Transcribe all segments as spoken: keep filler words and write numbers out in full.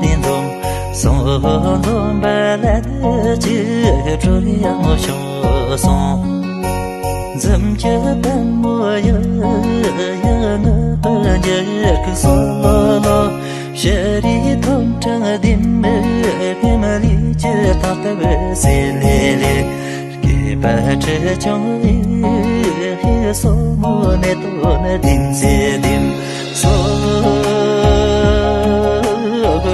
རེ་འཛོམས་སོང་། འཛོམས་པ་ལ་ནི་ཅི་སྤྲོ་ཡང་བྱུང་སོང་། འཛུམ་གྱི་པད་མོ་ཡང་ཡང་ངུ་པར་འགྱུར་གི་སོ་ལོ་ལོ། ཤ་རི་ཐོམ་ཕྲང་ལྡེམ་མེ་ཕེ་མ་ལི་ཅི་ཐང་ལྟ་བུ་སེ་ལེ་ལེ། སྐྱེས་པ་ཁྲི་ཆུང་ཧི་ཧི། སོར་མོ་ནེ་ཏོ་ནེ་ལྡེམ་སེ་ལྡེམ། སོ་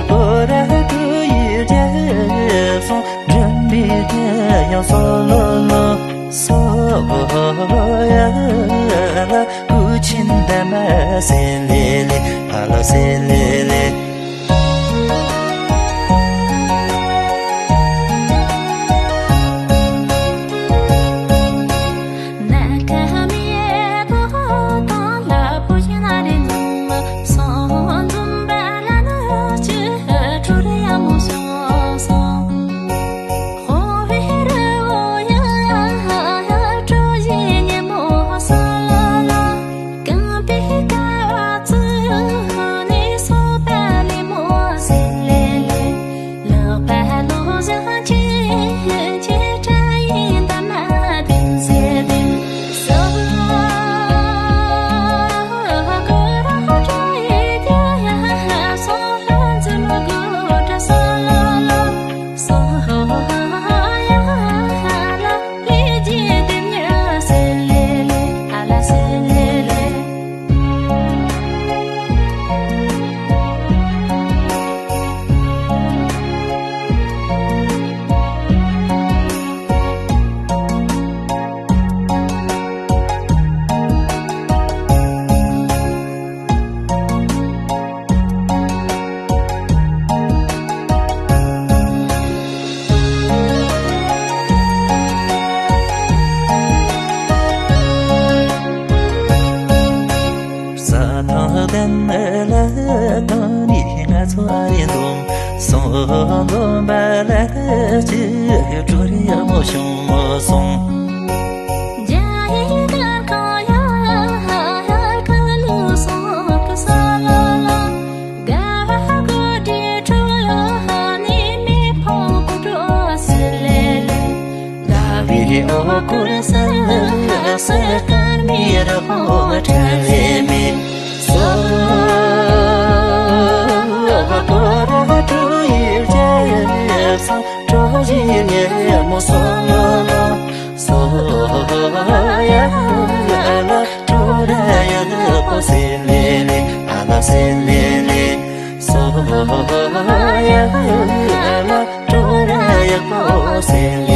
གོ་ར་ཀྲུ་ཡི་རྒྱལ་སོང་། སྒྲོན་མེ་རྒྱལ་ཡང་སོ་ལོ་ལོ། སོ་ཡ་ལ་སྐུ་ཆེན་འདབ་མ་སེ་ལེ་ལེ། ཨ་ལ་སེ་ལེ་ལེ། ས་ཐང་ལྡན་ལ་དང་ནི་ང་ཚོ་ཨ་རི་འཛོམས་སོང་། འཛོམས་པ་ལ་ཅི་སྤྲོ་རེ་མོ་བྱུང་སོང་། སོ་ཡ་ལ་ཀྲོ་ར་ཡག་པོ་སེ་ལེ་ལེ། ཨ་ལ་སེ་ལེ་ལེ། སོ་ཡ་ལ་ཀྲོ་ར་ཡག་པོ་སེ་